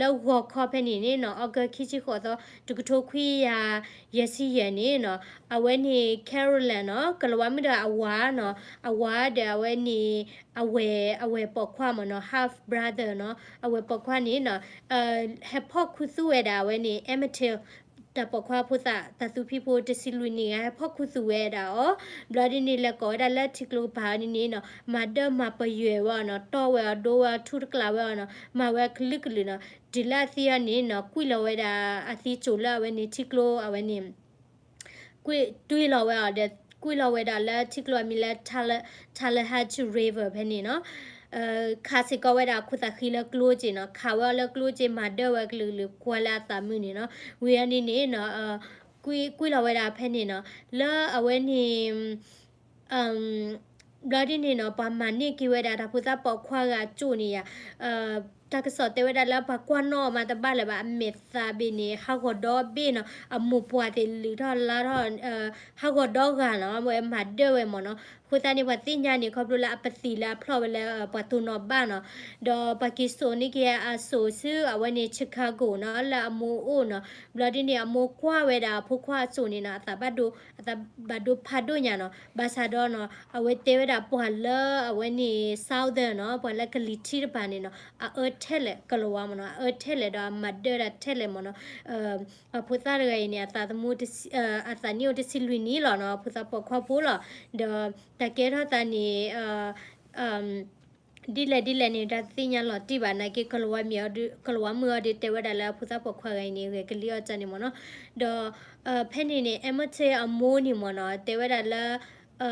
လၢဂီၤခီဖဲန့ၣ်န့ၣ်နီၤ August ခံဆံဃိးသီ တကထိခွံကယၤယဲၢ်ဆံယဲၢ်န့ၣ်နီၤ အဝဲန့ၣ် Carolyn နီၤ ကလၤဝါမုၣ်တဂၤအဝၤနီၤ အဝၤဒီးအဝဲန့ၣ် အဝဲၢ် အဝဲၢ်ပိာ်ခွါမ့ၢ်နီၤ half brother နီၤ အဝဲၢ်ပိာ်ခွါန့ၣ်နီၤ ဟဲဖီၣ်ခူသူၣ်ဝဲဒၣ်အဝဲန့ၣ် Emmett Till တၢ်ပိာ်ခွါဖိသၣ် တၢ်သူဖံဖိတဆံလွံၢ်နံၣ်ဂၤ ဟဲဖီၣ်ခူသူၣ်ဝဲဒၣ်အီၤ ဘျီဒ်န့ၣ် လဲၤကိးဝဲဒၣ်လၢထံကျိကပၤဒ်န့ၣ်နီၤ မၤဒၢမၤပယွဲၢ်ဝဲအီၤနီၤ တီၢ်ဝဲအီၤ ဒိဝဲအီၤ ထူတကျးဝဲအီၤနီၤ မၤဝဲအကလုာ်ကလုာ်နီၤ တုၤလၢအသံအီၤန့ၣ်နီၤ ကွံာ်လီၤဝဲဒၣ် အသံစိာ်လၢအဝဲန့ၣ် ထံကျိအဝဲန့ၣ် ကွံာ်တွံၢ်လီၤဝဲအီၤဒီး ကွံာ်လီၤဝဲဒၣ်လၢထံကျိအမံၤလၢ Talla- Tallahatchie River ဖဲန့ၣ်နီၤ ခးစ့ၢ်ကီးဝဲဒၣ်အခိၣ်သးဃံလၢကျိက့နီၤ ခးဝဲအီၤလၢကျိက့ မၤဒၢဝဲကလုာ်ကလုာ် ကွၢ်လၢအသးမုာ်န့ၣ်နီၤ ဝံၤအီၤန့ၣ်န့ၣ်နီၤ ကွံာ်- ကွံာ်လီၤဝဲဒၣ်ဖဲန့ၣ်နီၤ လၢအဝဲန့ၣ် ဘျီဒ်န့ၣ်နီၤ ပှၤမၤန့ၢ်က့ၤဝဲဒၣ်တၢ်ဖိသၣ်ပိာ်ခွါဂၤအကၠိၣ်န့ၣ်ယါ တၢ်ကစီၣ်တဲဝဲဒၣ်လၢပှၤကွၢ်နီၣ်အီၤမးတဘၣ်လၢၤဘၣ် အမဲာ်သးဘ့ၣ်န့ၣ် ဟးဂီၤဒီဘ့ၣ်နီၤ အမိၢ်ပှၢ်သ့ၣ်လုၢ်ထီၣ်လါထီၣ် ဟးဂီၤဒီဂၤနီၤ ဝဲမၤဒၢၣ်ဝဲမ့ၢ်နီၤ. အဃိသတးန့ၣ် ပှၤသ့ၣ်ညါန့ၣ် ခီဖျိလၢအပသံၣ်လၢအဖျီၣ်ဝဲလၢ ပှၤတိၢ်နီၣ်ဘၣ်နီၤ ဒီးပှၤက့ၤစိာ်န့ၢ်က့ၤအစိၣ်ဆူအဝဲန့ၣ် Chicago နီၤ လၢအမိၢ်အိၣ်နီၤ. ဘျီဒ်န့ၣ် အမိၢ်ကွၢ်ဝဲဒၣ်အဖိခွါအစိၣ်န့ၣ်နီၤ အသးဘၣ်ဒိ အသးဘၣ်ဒိဖးဒိၣ်ညါနီၤ. ဘၣ်ဆၣ်ဒီးနီၤ အဝဲတဲဝဲဒၣ်ပှၤလၢအဝဲန့ၣ် Southern နီၤ ပှၤလၢကလံၤထံးတပၤန့ၣ်နီၤ အအၢထဲလဲၣ် ကလၤဝါမ့ၢ်နီၤ အအၢထဲလဲၣ်ဒီးအမၤဒၢၣ်ဒၣ်ထဲလဲၣ်မ့ၢ်နီၤ. အဖိသၣ်တဂၤအံၤန့ၣ် အသးသမူတဆံ အသးနံၣ်အိၣ်တဆံလွံၢ်နံၣ်လီၤနီၤ အဖိသၣ်ပိာ်ခွါဖိလီၤ. ဒီးတၢ်ကဲထီၣ်သးန့ၣ် ဒ်လဲၣ်ဒ်လဲၣ်န့ၣ် တၢ်တသ့ၣ်ညါလီၤတံၢ်ဘၣ် နာ်က့ ကလၤဝါမုၣ်အီၤဒုးတဲဝဲဒၣ်လၢအဖိသၣ်ပိာ်ခွါဂၤအံၤန့ၣ် ဂဲၤကလံၤအီၤတၢ်န့ၣ်မ့ၢ်နီၤ. ဒီးဖဲန့ၣ်န့ၣ် Emmett အမိၢ်န့ၣ်မ့ၢ်နီၤ တဲဝဲဒၣ်လၢ ထံ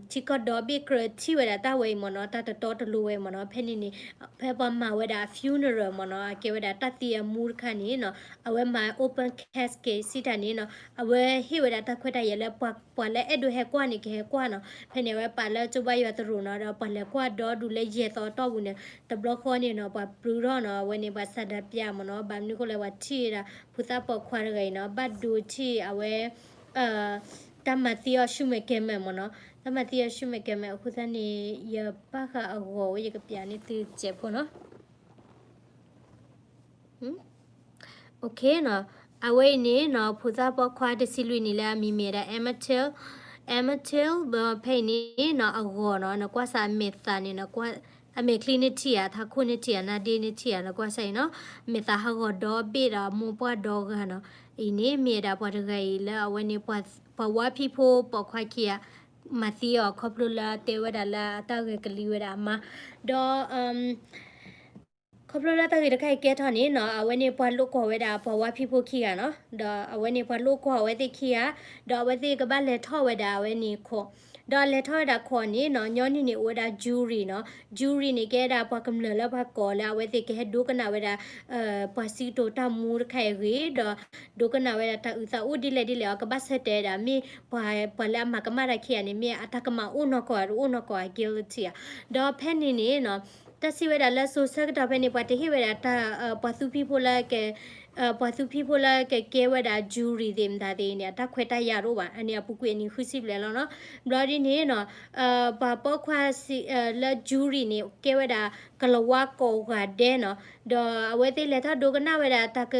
ကီၢ်ဒီဘ့ၣ်ကြၢးထံၣ်ဝဲဒၣ်တၢ်ဝဲအံၤမ့ၢ်နီၤ တၢ်တတီတလိၤဝဲမ့ၢ်နီၤ. ဖဲန့ၣ်န့ၣ် ဖဲပှၤမၤဝဲဒၣ်အ funeral မ့ၢ်နီၤ အကဲဝဲဒၣ်တၢ်သံအမူတခါန့ၣ်နီၤ အဝဲမၤ open casket စံးတၢ်န့ၣ်နီၤ အဝဲဟ့ၣ်ဝဲဒၣ်တၢ်ခွဲးတၢ်ယာ်လၢ ပှၤလၢအဲၣ်ဒိးဟဲကွၢ်န့ၣ် ကဟဲကွၢ်နီၤ. ဖဲန့ၣ် အဝဲပာ်လၢကၠိဘါယွၤသရိာ်နီၤ ဒီးပှၤလဲၤကွၢ်ဒီဒူၣ်လၢယဲၢ်သီအတီၢ်ပူၤန့ၣ် တဘျီဃီန့ၣ်နီၤ ပှၤပြုထီၣ်နီၤ အဝဲန့ၣ်ပှၤဆန္ဒပြမ့ၢ်နီၤ ဘၣ်မနုၤဃိလဲၣ် ပှၤထံၣ်ဝဲဒၣ် ဖိသၣ်ပိာ်ခွါတဂၤအံၤနီၤ ဘၣ်ဒိထံၣ်အဝဲ တၢ်မၤသံအီၤဆူမဲာ်ကဲၤမဲာ်မ့ၢ်နီၤ တၢ်မၤသံအီၤဆူမဲာ်ကဲၤမဲာ် အဃိသတးန့ၣ် ယဘၣ်ဃးအဂီၤဝဲ ယကပျးန့ၢ်သုစဲးဖိနီၤ. OK နီၤ အဝဲအံၤန့ၣ်နီၤ ဖိသၣ်ပိာ်ခွါတဆံလွံၢ်နံၣ်လၢအမံၤမ့ၢ်ဒၣ် Emmett Till, Emmett Till ဖဲအံၤန့ၣ်နီၤ အဂီၤနီၤ နကွၢ်စးအမဲာ်သးန့ၣ်နီၤ အမဲာ်ချံန့ၣ်ထံၣ်ဧါ ထးခိၣ်န့ၣ်ထံၣ်ဧါ နါဒ့န့ၣ်ထံၣ်ဧါ နကွၢ်စးအံၤနီၤ မဲာ်သးဟးဂီၤဒီဘ့ၣ်ဒီးအမိၢ်ပှၢ်ဒီဂၤနီၤ. အံၤန့ၣ်မ့ၢ်ဝဲဒၣ်ပှၤတဂၤအံၤလၢအဝဲန့ၣ် ပှၤဝါဖံးဖိပိာ်ခွါခံဂၤ မၤသံအီၤခီဖျိလၢတဲဝဲဒၣ်လၢအတၢ်ဂဲၤကလံၤဝဲဒၣ်အမါ ဒီး ခီဖျိလၢတၢ်ဂ့ၢ်တခါအံၤကဲထီၣ်န့ၣ်နီၤ အဝဲန့ၣ်ပှၤလိာ်ကွီၢ်ဝဲဒၣ်ပှၤဝါဖံးဖိခံဂၤနီၤ ဒီးအဝဲန့ၣ်ပှၤလိာ်ကွီၢ်အဝဲသ့ၣ်ခံဂၤ ဒီးအဝဲသ့ၣ်ကဘၣ်လဲၤထီၣ်ဝဲဒၣ်အဝဲန့ၣ်ခိၣ် ဒီးလဲၤထီၣ်ဝဲဒၣ်ခိၣ်န့ၣ်နီၤ ညီနုၢ်န့ၣ်အိၣ်ဝဲဒၣ် jury နီၤ jury န့ၣ်ကဲဒၣ်ပှၤကမျၢၢ်လၢပှၤကိးလၢအဝဲသ့ၣ်ကဟဲဒိကနၣ်ဝဲဒၣ် ပှၤစံးကတိၤတၢ်မူတခါအံၤအဂ့ၢ် ဒီးဒိကနၣ်ဝဲဒၣ်တၢ်အုးသးအိၣ်ဒ်လဲၣ်ဒ်လဲၣ်အီၤ ကဘၣ်ဆၢတဲာ်ဝဲဒၣ် မ့ၢ်ပှၤလၢအမၤကမၣ်တၢ်ခံဂၤန့ၣ် မ့ၢ်အတၢ်ကမၣ်အိၣ်နီၢ်ကီၢ်ဧါ တအိၣ်နီၢ်ကီၢ်ဧါ guilty ဧါ. ဒီးဖဲန့ၣ်န့ၣ်နီၤ တၢ်စံးဝဲဒၣ်လၢစိၤဆၢကတီၢ်ဖဲန့ၣ် ပှၤတဟ့ၣ်ဝဲဒၣ်တၢ် ပှၤသူဖံးဖိလၢ ပှၤသူဖံးဖိလၢကကဲဝဲဒၣ် jury သ့ၣ်မတၤသ့ၣ်န့ၣ် အတၢ်ခွဲးတၢ်ယာ်တအိၣ်ဘၣ် အန့ၣ်အပူၤကွံာ်အနံၣ်ဃုဆံဘျဲၣ်လီၤနီၤ. ဘျီဒ်န့ၣ်နီၤ ပှၤပိာ်ခွါလၢ jury န့ၣ် ကဲဝဲဒၣ်ကလၤဝါကိးဂၤဒဲးနီၤ ဒီးအဝဲသ့ၣ်လဲၤထီၣ်ဒိကနၣ်ဝဲဒၣ်တၢ်က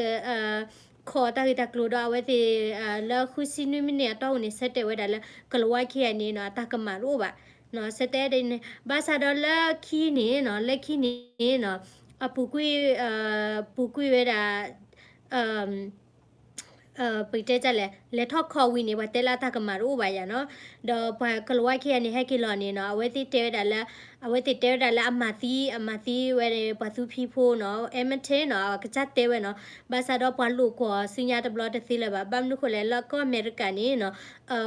ခိၣ်တၢ်ဂ့ၢ်တၢ်ကျိၤဒီး အဝဲသ့ၣ် လၢဃုဆံနွံမံးနံးအတီၢ်ပူၤန့ၣ် ဆၢတဲာ်ဝဲဒၣ်လၢ ကလၤဝါခံဂၤန့ၣ်နီၤ အတၢ်ကမၣ်တအိၣ်ဘၣ် ဆၢတဲာ်ဒ်န့ၣ် ဘၣ်ဆၣ်ဒီးလၢခံန့ၣ်နီၤ လၢခံန့ၣ်နီၤ အပူၤကွံာ် ပူၤကွံာ်ဝဲဒၣ် ပတဲတၢ်လဲၣ် လဲၤထီၣ်ခိၣ်ဝံၤန့ၣ် ပှၤတဲလၢအတၢ်ကမၣ်တအိၣ်ဘၣ်ယၤနီၤ. ဒီးပှၤကလၤဝါခံဂၤန့ၣ် ဟဲက့ၤလီၤန့ၣ်နီၤ အဝဲသ့ၣ်တဲဝဲဒၣ်လၢ အဝဲသ့ၣ်တဲဝဲဒၣ်လၢအမၤသံ အမၤသံဝဲပှၤသူဖံးဖိနီၤ Emmett နီၤ အကစၢ်တဲဝဲနီၤ. ဘၣ်ဆၣ်ဒီးပှၤလိာ်ကွီၢ်ဆူညါတဘျီတသ့လၢၤဘၣ်. ဘၣ်မနုၤဃိလဲၣ် လၢကီၢ်အမဲရကၤန့ၣ်နီၤ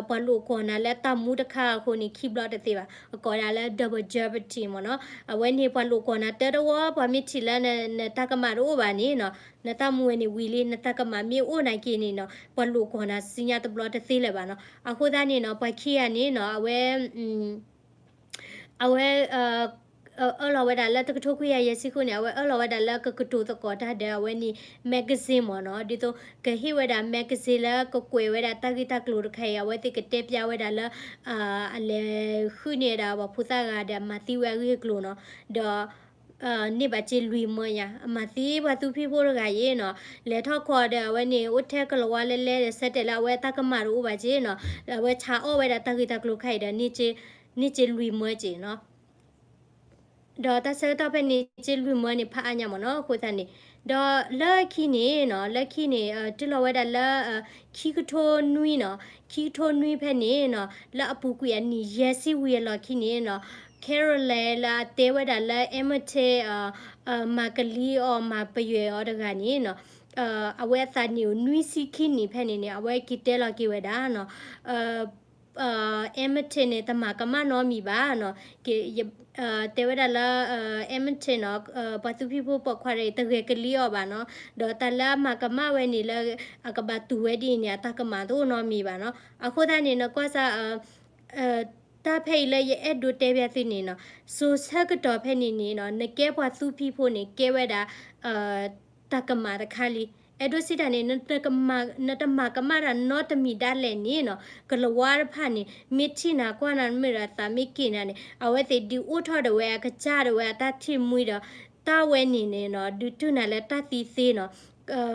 ပှၤလိာ်ကွီၢ်နၤလၢတၢ်မူတခါအဃိန့ၣ် ခံဘျီတသ့ဘၣ်. အကိးဒၣ်လၢ double jeopardy မ့ၢ်နီၤ. အဝဲန့ၣ်ပှၤလိာ်ကွီၢ်နၤတၢတဝီ ပှၤမ့ၢ်ထံၣ်လၢနတၢ်ကမၣ်တအိၣ်ဘၣ်န့ၣ်နီၤ နတၢ်မူဝဲန့ၣ်ဝံၤလံ နတၢ်ကမၣ်မ့ၢ်အိၣ်နာ်က့န့ၣ်နီၤ ပှၤလိာ်ကွီၢ်နၤဆူညါတဘျီတသ့လၢၤဘၣ်နီၤ. အဃိသတးန့ၣ်နီၤ ပှၤခံဂၤန့ၣ်နီၤ အဝဲ အဝဲ အၢၣ်လီၤဝဲဒၣ်လၢတကထိခွံကယၤယဲၢ်ဆံဃုန့ၣ် အဝဲအၢၣ်လီၤဝဲဒၣ်လၢကကတိၤသကိးတၢ်ဒီးအဝဲန့ၣ် magazine မ့ၢ်နီၤ. ဒ်သိးကဟ့ၣ်ဝဲဒၣ် magazine လၢကကွဲးဝဲဒၣ်တၢ်ဂ့ၢ်တၢ်ကျိၤတခါအံၤ အဝဲသ့ၣ်ကတဲပျၢ်ဝဲဒၣ်လၢ အလဲၤဃုန့ၢ်ဝဲဒၣ်ပှၤဖိသၣ်ဂၤဒီးအမၤသံဝဲအဂ့ၢ်အကျိၤနီၤ. ဒီး န့ၢ်ဘၣ်စ့လွံၢ်မၢယါ အမၤသံပှၤသူဖံးဖိတဂၤအံၤနီၤ. လဲၤထီၣ်ခိးဒီးအဝဲန့ၣ် အိၣ်ထဲကလၤဝါလဲလဲဒီး ဆၢတဲာ်လၢအဝဲတၢ်ကမၣ်တအိၣ်ဘၣ်က့နီၤ. အဝဲဆါအီၣ်ဝဲဒၣ်တၢ်ဂ့ၢ်တၢ်ကျိၤတခါအံၤဒီး န့ၢ်စ့လွံၢ်မၢက့နီၤ. ဒီးတၢ်ဆၢကတီၢ်ဖဲန့ၣ် စ့လွံၢ်မၢန့ၣ် ဖးအါညါမ့ၢ်နီၤ. အဃိသတးန့ၣ် ဒီးလၢခံန့ၣ်နီၤ လၢခံန့ၣ် တုၤလီၤဝဲဒၣ်လၢ ခံကထိနွံနီၤ, ခံကထိနွံဖဲန့ၣ်နီၤ လၢအပူၤကွံာ်အနံၣ်ယဲၢ်ဆံဝံၤအလီၢ်ခံန့ၣ်နီၤ Carolyn လၢအတဲဝဲဒၣ်လၢ Emmett မၤကလံၤအီၤ မၤပယွဲအီၤတဂၤန့ၣ်နီၤ အဝဲအသးနံၣ်အိၣ်နွံဆံခံနံၣ်ဖဲန့ၣ်န့ၣ် အဝဲက့ၤတဲလီၤက့ၤဝဲဒၣ်နီၤ Emmett န့ၣ် တမၤကမၣ်နီတမံၤဘၣ်နီၤ. တဲဝဲဒၣ်လၢ Emmett နီၤ ပှၤသူဖံးဖိပိာ်ခွါတဂၤ တဂဲၤကလံၤအီၤဘၣ်နီၤ. ဒီးတၢ်လၢအမၤကမၣ်ဝဲန့ၣ်လၢ အကဘၣ်တူၢ်ဝဲဒ်အံၤန့ၣ် အတၢ်ကမၣ်တအိၣ်နီတမံၤဘၣ်နီၤ. အဃိသတးန့ၣ် နကွၢ်စၢ် တၢ်ဖဲအံၤလၢယအဲၣ်ဒိးတဲဘၣ်သုန့ၣ်နီၤ, စိၤဆၢကတီၢ်ဖဲန့ၣ်န့ၣ်နီၤ နကဲပှၤသူဖံးဖိန့ၣ် ကဲဝဲဒၣ် တၢ်ကမၣ်တခါလံ. အဲၣ်ဒိးစံးတၢ်န့ၣ် နတမၤကမၣ်တၢ်နီတမံၤဒၣ်လဲာ်န့ၣ်နီၤ ကလၤဝါတဖၣ်န့ၣ် မ့ၢ်ထံၣ်နၤကွၢ်နၤ မ့ၢ်ဒီးအသးမ့ၢ်က့ၤနၤန့ၣ် အဝဲသ့ၣ်ဒုးအိၣ်ထီၣ်ဒီးဝဲအကစၢ်ဒီးဝဲအတၢ်ထံၣ်မှံဒီး တၢ်ဝဲန့ၣ်န့ၣ်နီၤ ဒုးတုၤနၤလၢတၢ်သံသ့နီၤ.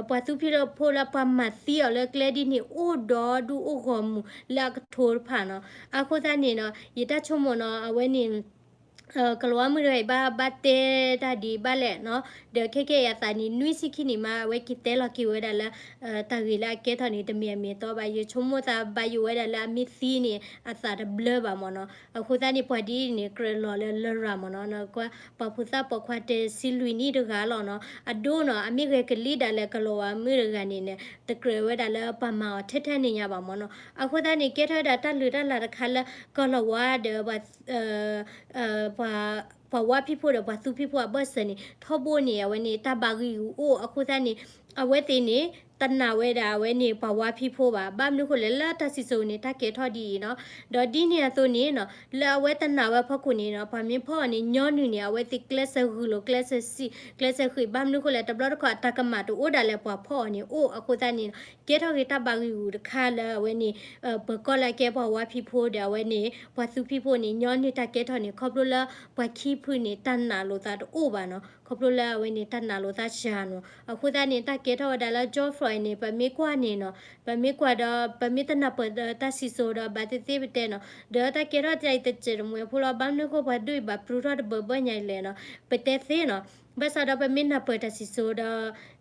ပှၤသူဖံးဖိလၢပှၤမၤသံအီၤလၢကျဲဒ်န့ၣ် အိၣ်ဒီဒူၣ်အိၣ်ဂီၢ်မုၢ်လၢအကထိတဖၣ်နီၤ. အဃိသတးန့ၣ်နီၤ ယတၢ်ဆိကမိၣ်နီၤ အဝဲန့ၣ် ကလၤဝါမုၣ်တဂၤအံၤ ဘၣ်ဘၣ်တဲတၢ်ဒ်အံၤဘၣ်လဲၣ်နီၤ, ဒီးခဲကနံၣ်အံၤအသးန့ၣ် နွံဆံခံနံၣ်မး အဝဲက့ၤတဲလီၤက့ၤဝဲဒၣ်လၢ တၢ်ဂ့ၢ်လၢအကဲထီၣ်န့ၣ် တမ့ၢ်အမ့ၢ်အတီဘၣ်. ယဆိကမိၣ်သးဘၣ်ယိၣ်ဝဲဒၣ်လၢအမ့ၢ်သံန့ၣ် အသးတဘျၢဘၣ်မ့ၢ်နီၤ. အဃိသတးန့ၣ် ပှၤဒ်အံၤန့ၣ် ကြၢးလီၤလၢလရာ်မ့ၢ်နီၤ, ကွၢ် ပှၤဖိသၣ်ပိာ်ခွါတဆံလွံၢ်နံၣ်တဂၤလီၤနီၤ. အဒိနီၤ အမ့ၢ်ဂဲၤကလံၤဒၣ်လဲာ် ကလၤဝါမုၣ်တဂၤန့ၣ်န့ၣ် တကြၢးဝဲဒၣ်လၢပှၤမၤအီၤထဲထဲန့ၣ်ညါဘၣ်မ့ၢ်နီၤ. အဃိသတးန့ၣ် ကဲထီၣ်ဝဲဒၣ်တၢ်လုၢ်တၢ်လၢ်တခါလၢ ကလၤဝါဒီး ပှၤ ပှၤဝါဖံးဖိဒီးပှၤသူဖံးဖိအဘၢၣ်စၢၤန့ၣ် ထီဘိန့ၣ် အဝဲန့ၣ် တၢ်ဘၣ်ဂံာ်ဂူာ်အိၣ်အဃိသတးန့ၣ် အဝဲသ့ၣ်န့ၣ် တနာ်ဝဲဒၣ်အဝဲန့ၣ် ပှၤဝါဖံးဖိဘၣ်. ဘၣ်မနုၤဃိလဲၣ် လၢတၢ်စံၣ်စိၤန့ၣ် တၢ်ကဲထီၣ်ဒ်အံၤနီၤ. ဒီးဒ်န့ၣ်အသိးန့ၣ်နီၤ လၢအဝဲတနာ်ဝဲအဖီခိၣ်န့ၣ်နီၤ ပှၤမ့ၢ်ဖီၣ်အီၤန့ၣ် ညီနုၢ်န့ၣ် အဝဲသ့ၣ်ကျဲးစၢးဂုာ်လိာ် ကျဲးစၢးစံး ကျဲးစၢးဃ့ၢ် ဘၣ်မနုၤဃိလဲၣ် တဘျီတခီၣ်အတၢ်ကမၣ်တအိၣ်ဒၣ်လဲာ် ပှၤဖီၣ်အီၤန့ၣ်အိၣ်အဃိသတးန့ၣ် ကဲထီၣ်က့ၤတၢ်ဘၣ်ဂံာ်ဂူာ်တခါလၢအဝဲန့ၣ် ပၢၤကီၢ်လၢအကဲပှၤဝါဖံးဖိဒီးအဝဲန့ၣ် ပှၤသူဖံးဖိန့ၣ် ညီနုၢ်တၢ်ကဲထီၣ်န့ၣ် ခီဖျိလၢပှၤခံဖုန့ၣ် တၢ်နာ်လိာ်သးတအိၣ်ဘၣ်နီၤ. ခီဖျိလၢအဝဲန့ၣ် တၢ်နာ်လိာ်သးစှၤနီၤ. အဃိသတးန့ၣ် တၢ်ကဲထီၣ်ဝဲဒၣ်လၢ George Floyd န့ၣ် ပမ့ၢ်ကွၢ်န့ၣ်နီၤ ပမ့ၢ်ကွၢ်ဒီး ပမ့ၢ်တနၢ်ပၢၢ်ဒီးတၢ်စံၣ်စိၤဒီး ဘၣ်သ့ၣ်သ့ၣ်ပတဲနီၤ ဒီးတၢ်ကဲထီၣ်တၢ်အံၤတစဲးတမှဲၤဖိလီၤ. ဘၣ်မနုၤဃိပှၤဒိၣ်အံၤဘၣ်ပြူထီၣ်တဘၢဘၢညါအံၤလဲၣ်နီၤ ပတဲသ့နီၤ. ဘၣ်ဆၣ်ဒီးပမ့ၢ်နၢ်ပၢၢ်တၢ်စံၣ်စိၤဒီး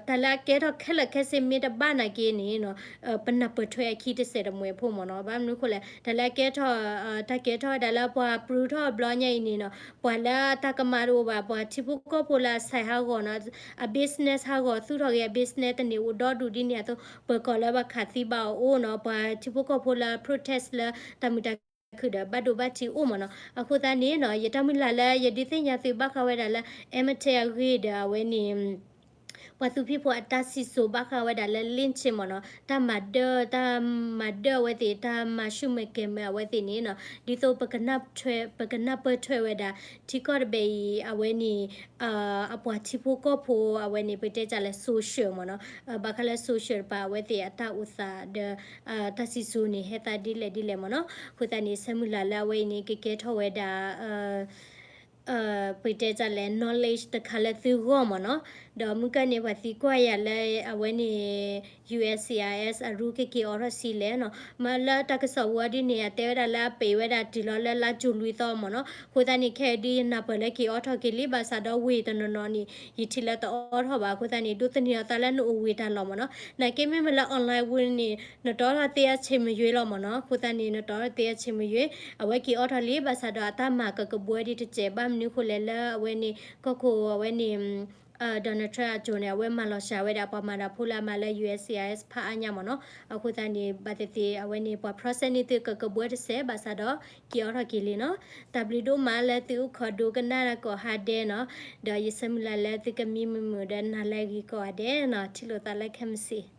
တၢ်လၢအကဲထီၣ်ခဲလၢာ်ခဲဆ့မ့ၢ်တဘၣ်နာ်က့န့ၣ်နီၤ ပနၢ်ပၢၢ်ထွဲအခံတစဲးတမှဲၤဖိမ့ၢ်နီၤ. ဘၣ်မနုၤဃိလဲၣ် တၢ်လၢအကဲထီၣ် တၢ်ကဲထီၣ်ဝဲဒၣ်လၢပှၤပြူထီၣ်ဘျီညါအံၤန့ၣ်နီၤ ပှၤလၢတၢ်ကမၣ်တအိၣ်ဘၣ် ပှၤထံဖိကီၢ်ဖိလၢအ site ဟးဂီၤနီၤ အ business ဟးဂီၤ သူၣ်ထီၣ်က့ၤအ business တန့ၢ်အိၣ်ဒီဒူၣ်ဒ်န့ၣ်အသိး ပၢၤကီၢ်လၢဘၣ်ခးသံဘၣ်အီၤအိၣ်နီၤ ပှၤထံဖိကီၢ်ဖိလၢ protest လၢတၢ်မုာ်တၢ်ခုၣ်ဒီးဘၣ်ဒိဘၣ်ထံးအိၣ်မ့ၢ်နီၤ. အဃိသတးန့ၣ်နီၤ ယတၢ်မုၢ်လၢ်လၢယဒုးသ့ၣ်ညါသုဘၣ်ဃးဝဲဒၣ်လၢ Emmett အဂ့ၢ်ဒီးအဝဲန့ၣ် ပှၤသူဖံးဖိအတၢ်စံၣ်စိၤဘၣ်ဃးဝဲဒၣ်လၢ lynching မ့ၢ်နီၤ တၢ်မၤဒၢၣ် တၢ်မၤဒၢၣ်အဝဲသ့ၣ် တၢ်မၤဆူၣ်မဲာ်ကဲၤမဲာ်အဝဲသ့ၣ်န့ၣ်နီၤ ဒ်သိးပကနၢ်ပၢၢ်ထွဲဝဲဒၣ် ထံကီၢ်တဘ့ၣ်အံၤ အဝဲန့ၣ် အပှၤထံဖိကီၢ်ဖိအဝဲန့ၣ် ပတဲတၢ်လၢ social မ့ၢ်နီၤ ဘၣ်ဃးလၢ social တပၤ အဝဲသ့ၣ်အတၢ်အိၣ်သးဒီး တၢ်စံၣ်စိၤန့ၣ် ဟဲသးဒ်လဲၣ်ဒ်လဲၣ်မ့ၢ်နီၤ. အဃိသတးန့ၣ် ဆၢမုၢ်လၢ်လၢအဝဲအံၤန့ၣ် ကကဲထီၣ်ဝဲဒၣ် ပတဲတၢ်လၢ knowledge တခါလၢသုဂီၢ်မ့ၢ်နီၤ. ဒီးမုၢ်ကၢၢ်န့ၣ် ပှၤသံကွၢ်ယၤလၢအဝဲန့ၣ် USCIS အရူကက့ၤအိးထီၣ်ဆံးလဲၣ်နီၤ. မ့ၢ်လၢတၢ်ကစီၣ်ဝီဒ်န့ၣ် အတဲဝဲဒၣ်လၢအပ့ၤဝဲဒၣ်တုၤလီၤလၢလါကၠိၤလွံၢ်သီမ့ၢ်နီၤ. အဃိသတးန့ၣ် ခဲအံၤဒုးယနၢ်ပၢၢ်လၢက့ၤအိးထီၣ်က့ၤလံ ဘၣ်ဆၣ်ဒီးဝ့ၢ်တနီၤနီၤန့ၣ် ယထံၣ်လၢတအိးထီၣ်ဘၣ်. အဃိသတးန့ၣ် ဒိးသန့ၤအသးလၢနအိၣ်ဝ့ၢ်တၢ်လီၢ်မ့ၢ်နီၤ. နာ်က့မ့မ့ၢ်လၢ online ဝံၤန့ၣ် နတအိးထီၣ်သ့အဆ့ၣ်မယွ့လီၤမ့ၢ်နီၤ. အဃိသတးန့ၣ် နတအိးထီၣ်သ့အဆ့ၣ်မယွ့ အဝဲက့ၤအိးထီၣ်လံ ဘၣ်ဆၣ်ဒီးအတၢ်မၤကကဘှဲဒ်တစဲး ဘၣ်မနုၤဃိလဲၣ်လၢအဝဲန့ၣ် ကီၢ်ခိၣ်အဝဲန့ၣ် Donald Trump အစိၤန့ၣ် အဝဲမၤလီၤစှၤဝဲဒၣ်ပှၤမၤတၢ်ဖိလၢအမၤလၢ USCIS ဖးအါညါမ့ၢ်နီၤ. အဃိသတးန့ၣ် ဘၣ်သ့ၣ်သ့ၣ် အဝဲန့ၣ် ပှၤ process န့ၢ်သုကကဘှဲတစဲး ဘၣ်ဆၣ်ဒီး က့ၤအိးထီၣ်က့ၤလံနီၤ. တၢ်ဘျုးဒိၣ်မးလၢသုအိၣ်ခိးဒိကနၣ်ကိးဂၤဒဲးနီၤ. ဒီးယဆၢမုၢ်လၢ်လၢသုကမံမုာ်မုာ်ဒီးနၤလၢအဂ့ၤကိးဂၤဒဲးနီၤ. ထံၣ်လိာ်သးလၢခဲမုၢ်ဆ့ၣ်